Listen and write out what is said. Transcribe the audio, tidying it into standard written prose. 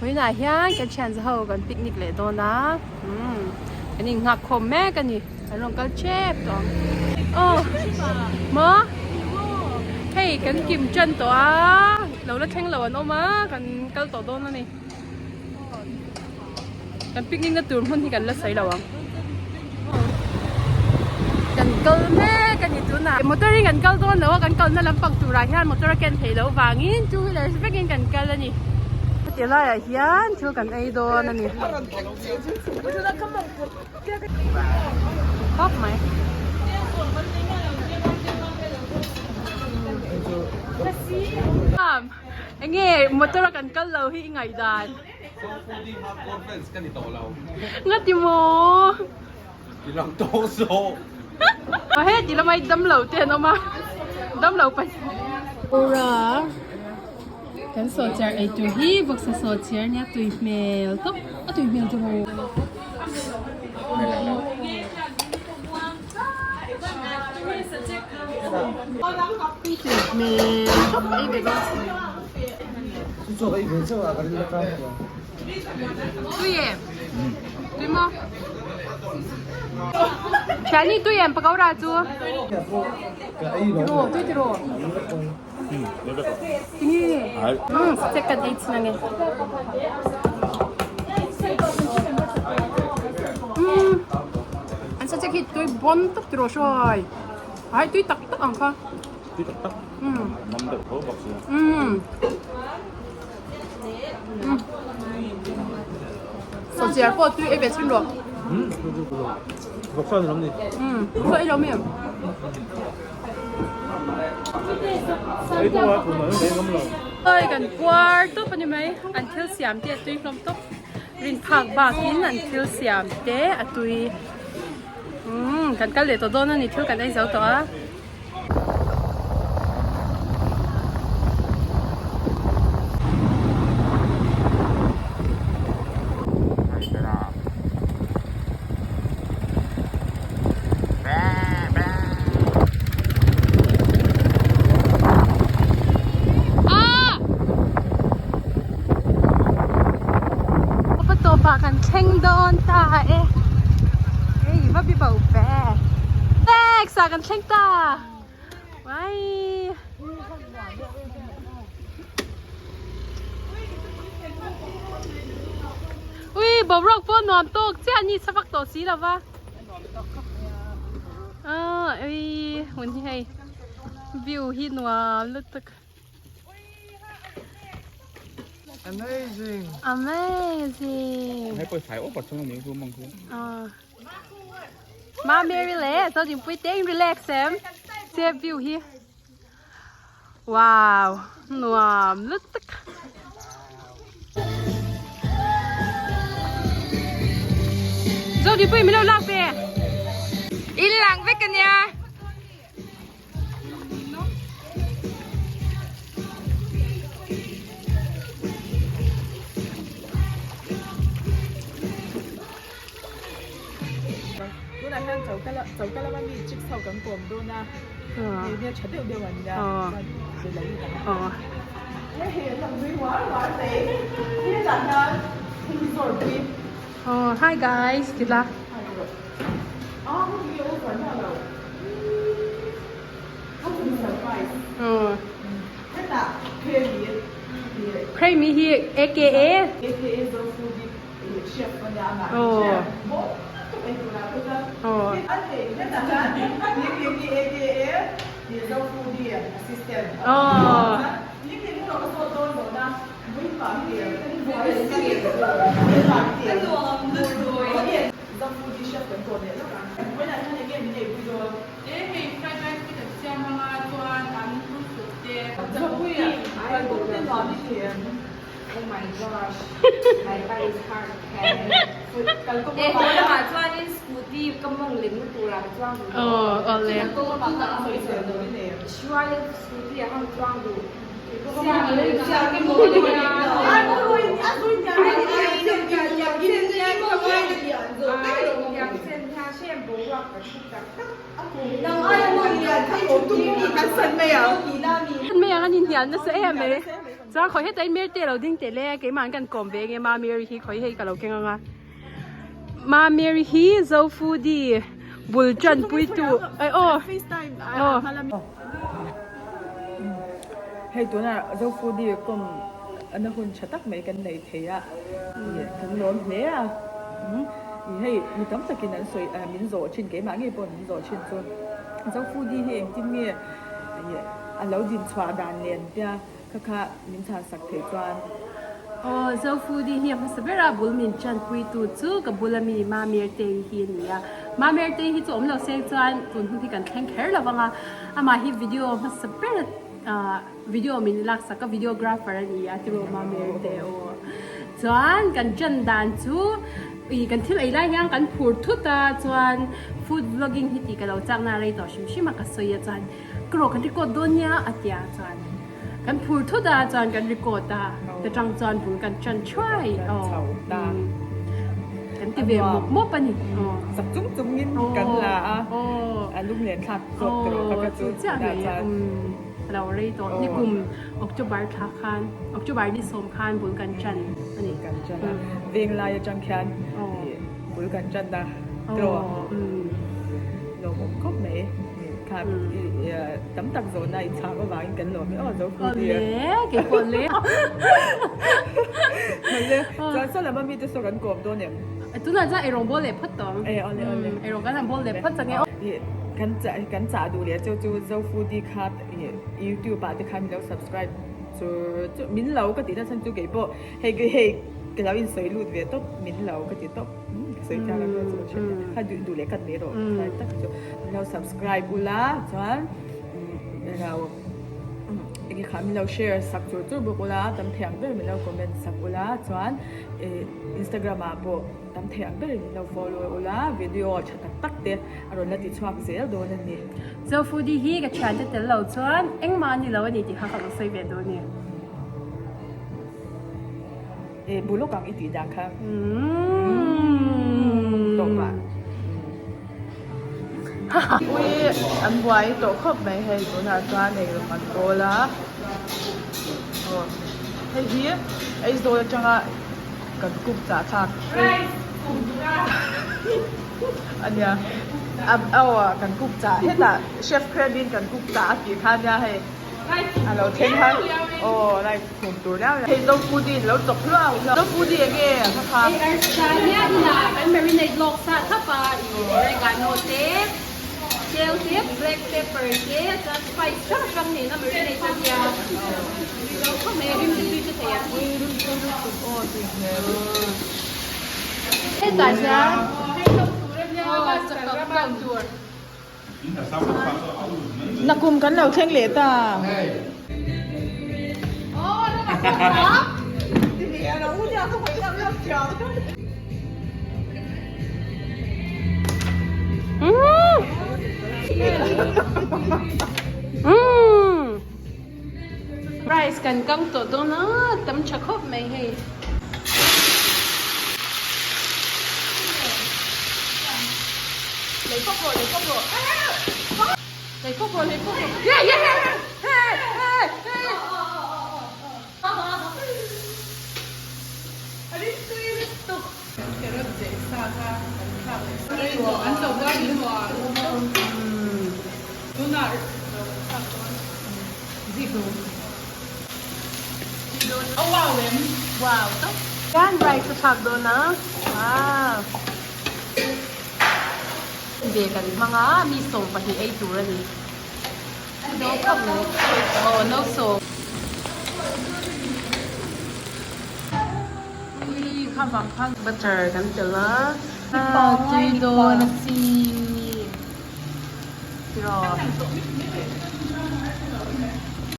Vawiinah hian kan thian za ho kan picnic leh dawn a umm kan inghak khawm mek a ni an rawn kal tep tawh ang aw maw hei kan kim tan tawh a lo la thleng lo an awm a kan kal tawh dawn a ni kan picnic na tur hmun hi kan la sawi lo ang kan kal mek a ni tunah motor in kan kal dawn lo a kan kalna lampang turah hian motor a ken theih loh vangin two wheeler vekin kan kal a ni heti laiah hian thil kan ei dawn a ni khawp mai. Enge motor a kan kal lo hi i ngaihdan. Nga ti maw? Ti lang tawk zawh. Aw he ti lamai damlo te an awm a damlo pa Ura kan sawhchiar ei tur hi vawksa sawhchiar nia tui hmel tawp a tui hmel chu maw. Tui hmel tawp ei ve dawn si. Tui em? Tui maw? Thiani tui em pakora chu? Tiro, tui tiro. Tingi. Check kan ei chin ange. An sa check hi tui bon tak tiro hruai. Ai tui tak tak ang kha. Tui tak tak. Nam deuh tho bawk sia. Sawchiar pawh tui ei ve chhin rawh. Vawksa ni lawm ni. Vawksa ei lo mi. Ei tu a tuna ei ngam lo. Oi kan puar tawp ani mai. An thil siam te a tui hlawm tawp. Rin phak bakin an thil siam te a tui. Kan kal leh tawh dawn a ni thil kan ei zo tawh a. Tawpah kan thleng dawn ta e hei va bi bo ve Next ah kan thleng ta Wai Ui boruak pawh nuam tawk chiah a ni chhavak tawh si lo va Ah ui hun hi hei view hi nuam lutuk. Amazing. Amazing. Hei pawh sai awp a chung ani chu mang chu. Ah. Ma Mary le so din pui te in relax em. Se view hi. Wow, nuam lutuk. Zo din pui min lo lak ve. In lang vek ania. Tunah hian choka la choka lama mi chips ho kan kawm dawn a hei hmel tha deuh deuh an nia chuan be lo lut ang. Hei hei an lo nui uar uar mai hetah hian hei hi zawr pui. Hi guys ti la. Premi hi aka Mai ang an inhnial nasa em mai. Chuan khawi heta in Mary te lo ding teh le keimah an kan kawm ve nge ma Mary hi khawi hei ka lo keng ang a. Ma Mary hi Zofudi bul tanpui tu ai aw. Aw. Hei tunah Zofudi kawm ana hun tha tak mai kan nei thei a, kan lawm hle a. Hei mi tam takin an sawi min zawh thin keimah ngei pawh min zawh thin chu Zofudi hi engtin nge a lo din chhuah dan nen tia kha kha min chhan sak theih chuan. Aw Zofudi hi a hmasa ber a bul min tanpui tu chu ka bula mi Mamirtei hi a ni a. Mamirtei hi chu awm lo seng chuan tun hun hi kan thleng kher lo vang a, amah hi video hmasa ber video min lak sak a videographer a ni a tiraw Mamirtei aw. Chuan kan tan dan chu ih kan thil ei lai hian kan phur thut a chuan food vlogging hi tih ka lo chak na rei tawh hrim hrim a ka sawi a chuan ka rawh kan record dawn nia a tia chuan kan phur thut a chuan kan record a ta tang chuan bul kan tan thuai aw kan ti ve mawp mawp a ni aw chak chung chung in kan la a a lung len thlak zawk te rawh ka ka chu chiah mai a lo rei tawh nikum October thla khan October ni sawm khan bul kan tan a ni kan tan a veng lai atang khian bul kan tan a tiraw lawmawm khawp mai kha tam tak zawhna i chhang avangin kan lawm e aw zo fu nia awle keipawh le awle chuan saw lam ami te saw kan kawm dawn em tunah chuan eirawng bawl leh phawt tawh ang e awle awle eirawng kan han bawl leh phawt chang e aw kan chah kan chah duh leh chu chu zo foodie kha youtube ah te khan min lo subscribe chu chu min lo ka tih na chhan chu keipawh hei hei ka lo insawi lut ve tawp min lo ka ti tawp ka sawi thiang lo chu ka hria kha duh duh leh ka mai rawh kha tak chu min lo subscribe ula chuan lo enge kha min lo share sak chur chur bawk ula tam thei ang ber min lo comment sak ula chuan ih instagram ah pawh tam thei ang ber min lo follow ula video tha tak tak te a rawn la ti chhuak zel dawn a ni. Zofudi hi ka thiante tel lo chuan engmah a ni lo a ni tih kha ka lo sawi ve dawn e. E bu lawk ang i tih dan kha. Tawp ah. Ui an buai tawh khawp mai hei tunah chuan eirawng an bawl a. Aw hei hi Aizawl atanga kan cook chah thlak. A nia aw kan cook chah hetah chef Krebin kan cook chah a tih kha nia hei. A lo thleng kha aw rice khum tur liau liau hei zo foodie in lo chawk hluau hluau zo foodie enge kha kha. Hei arsa hian inah kan marinate lawk sa thap a ih oregano te tel te black pepper te chuan spice hrang hrang nena marinate a nia zo khawp mai a rim te tui te thei a. Ui rim tui lutuk aw tui hmel. Hetah hian aw chakap hlauh tur. Nakum kan lo thleng leh ta. Rice kan kang tawh dawn a, tam tha khawp mai hei. Lei khawp rawh, lei khawp rawh. Lei khawp rawh, lei khawp rawh. Ye ye he he he he. Chuan rice a thlak dawn a wow ve kan hmang a mi 12 ei tur a ni no khawp mai aw no sawm. Ui kha vang khan butter kan telh a tui dawn a chi tiraw.